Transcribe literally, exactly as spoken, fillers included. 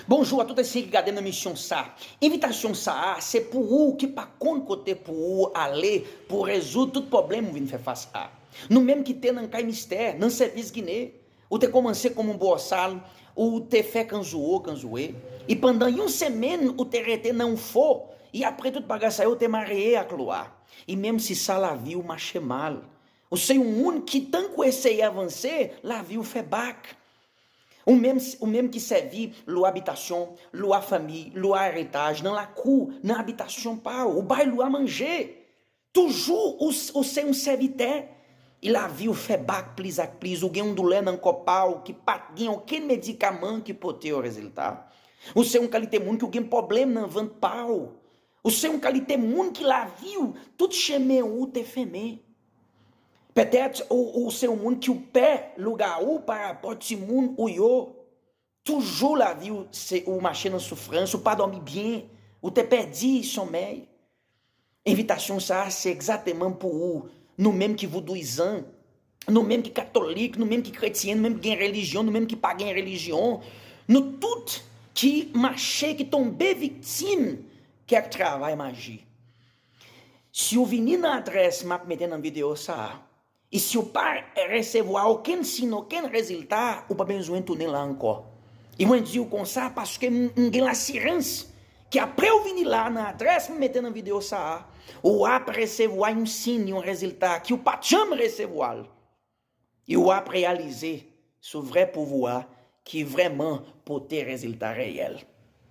Bonjou a tout esye ki gade nan misyon sa. Envitasyon sa a se pou ou ki pa konn kote pou ou ale pou rezoud tout pwoblèm ou vin fè fas a. Nou menm ki te nan kay mistè, nan sèvis Ginen, ou te kòmanse kòm yon bwòsal, ou te fè kanzouwo kanzouwe, e pandan yon semèn ou te rete nan yon fo, e apre tout bagay sa yo te marye ak lwa. E menm si sa lavi w mache mal, ou se yon moun ki tankou eseye avanse, lavi w fè bak. Ou menm, ou menm ki sèvi lwa abitasyon, lwa fanmi, lwa eritaj, nan lakou, nan abitasyon pa w, ou bay lwa manje. Toujou ou, ou se yon sèvitè, e lavi w fè bak pliz ak pliz, ou gen yon doulè nan kò pa w ki pa t gen okenn medikaman ki pote yo rezilta. Ou se yon kalite moun ki w gen pwoblèm nan vant pa w. Ou se yon kalite moun ki lavi w, tout chemen ou te fèmen. Petèt ou, ou se yon moun ki w pè lougawou parapò timoun ou yo. Toujou lavi w se ou mache nan soufrans, ou pa dòmi byen, ou te pèdi somèy. Envitasyon sa a se egzakteman pou ou, nou menm ki voudouizan, nou menm ki katolik, nou menm ki kretyen, nou menm ki gen relijyon, nou menm ki pa gen relijyon, nou tout ki mache, ki tonbe viktim kèk travay maji. Si w vini nan adrès m ap mete nan videyo sa a, e si w pa resevwa okenn siy, okenn rezilta, ou pa bezwen tounen la ankò. E mwen di w konsa paske m, m gen lasirans ke apre w vini la nan adrès m mete nan videyo sa a, w ap resevwa yon siy, yon rezilta ke w pa t janm resevwa l. E w ap reyalize sou vrè pouvwa ki vrèman pote rezilta reyèl.